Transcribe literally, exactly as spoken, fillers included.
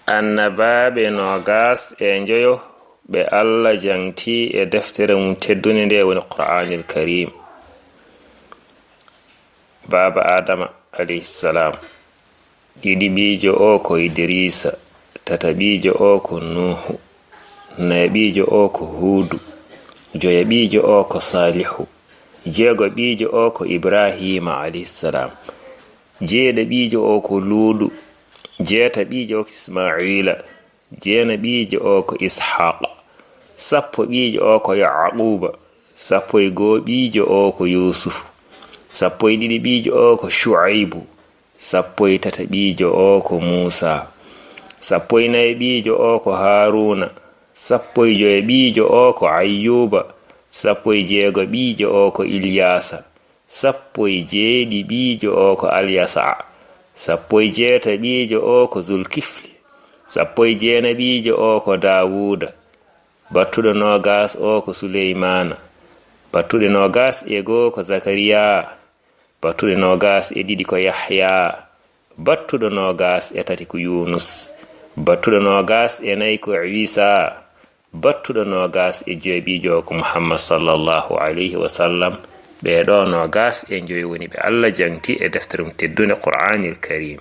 Annabaaɓe noogaas e njoyo ɓe Alla jaŋti e deftere mum teddunde nde woni Qur'aanil Kariim. Baaba Aadama alayhi salaam, ɗiɗi ɓiijo o ko Idriisa, tata ɓiijo o ko Nuuhu, nayo ɓiijo o ko Huudu, joya ɓiijo o ko Saalihu, jeego ɓiijo o ko Ibraahiima alayhi salaam, jeeɗo ɓiijo o ko Luudu, jeeta ɓiijo o ko Ismaa'iila, jeena ɓiijo o ko Ishaaq, sappo ɓiijo o ko Ya'quuba, sappo e goo ɓiijo o ko Yuusufu, sappo e ɗiɗi ɓiijo o ko Shu'aybu, sappo e tata ɓiijo o ko Muusa, sappo e nayo ɓiijo o ko Haaruuna, sappo e joya ɓiijo o ko Ayyuuba, sappo e jeego ɓiijo o ko Ilyaasa, sappo e jeeɗi ɓiijo o ko Alyasa, sappo e jeeta ɓiijo o ko Zulkifli, sappo e jeena ɓiijo o ko Daawuuda, battuɗo noogaas o ko Suleymaana, battuɗe noogaas e goo ko Zakariyaa, battuɗe noogaas e ɗiɗi ko Yahyaa, battuɗo noogaas e tati ko Yuunus, battuɗo noogaas e nayi ko Iisaa, battuɗo noogaas e joya ɓiijo o ko Muhammad sallallahu alayhi wa sallam. Ɓee ɗoo noogaas e njoyo woni ɓe Alla jaŋti e deftere mum teddunde Qur'aanil Kariim.